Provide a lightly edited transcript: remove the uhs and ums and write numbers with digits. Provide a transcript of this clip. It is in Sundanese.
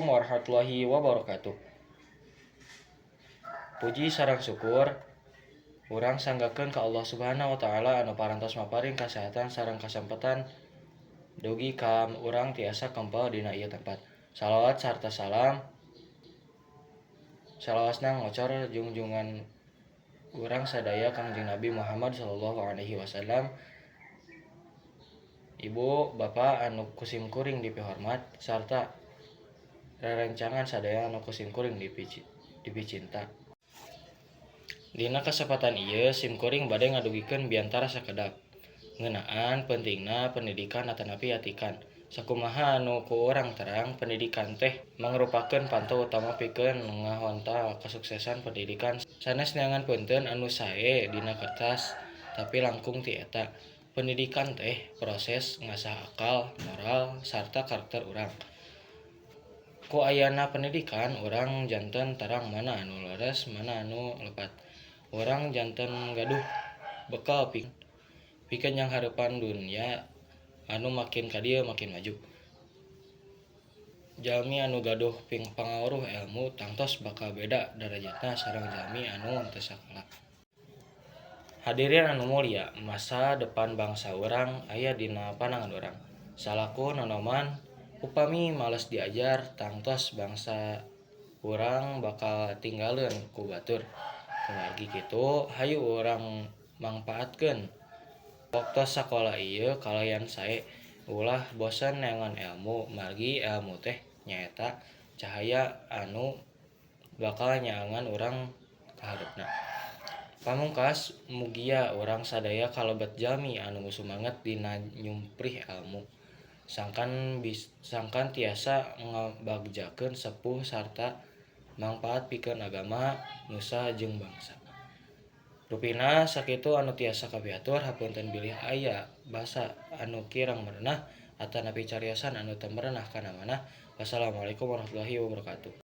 Assalamualaikum warahmatullahi wabarakatuh. Puji sareng syukur urang sanggakeun ka Allah Subhanahu wa taala anu parantos maparin kasehatan sareng kasempatan dugi ka urang tiasa kempel dina ieu tempat. Salawat sarta salam salawasna ngocor junjungan urang sadaya, Kangjeng Nabi Muhammad sallallahu alaihi wasallam. Ibu bapa anu ku simkuring dipihormat sarta rerencangan sadaya anu ku simkuring dipicinta. Dina kasempatan ieu simkuring bade ngadugikeun biantara sakedap ngeunaan pentingna pendidikan atanapi atikan. Sakumaha anu ku urang terang, pendidikan teh mangrupakeun panto utama pikeun ngahontal kasuksesan. Pendidikan sanes neangan peunteun anu sae dina kertas, tapi langkung ti eta. Pendidikan teh proses ngasah akal, moral, sarta karakter urang. Ku ayana pendidikan, urang janten terang mana anu leres, mana anu lepat. Urang janten gaduh bekal pikeun nyanghareupan dunya anu makin ka dieu makin maju. Jalmi anu gaduh pangaweruh elmu tangtos bakal beda darajatna sareng jalmi anu teu sakola. Hadirin anu mulya, masa depan bangsa urang aya dina panangan urang salaku nonoman. Upami males diajar, tangtos bangsa urang bakal katinggaleun ku batur. Kumargi kitu, hayu urang mangpaatkeun waktos sakola ieu kalayan sae. Ulah bosen neangan elmu, margi elmu teh nyaeta cahaya anu bakal nyaangan urang ka hareupna. Pamungkas, mugia urang sadaya kalebet jalmi anu sumanget dina nyumprih elmu sangkan tiasa ngabagjakeun sepuh sarta mangpaat pikeun agama, nusa jeung bangsa. Rupina sakitu anu tiasa kapihatur. Hapunten bilih aya basa anu kirang merenah atanapi cariosan anu teu merenah kana manah. Wassalamualaikum warahmatullahi wabarakatuh.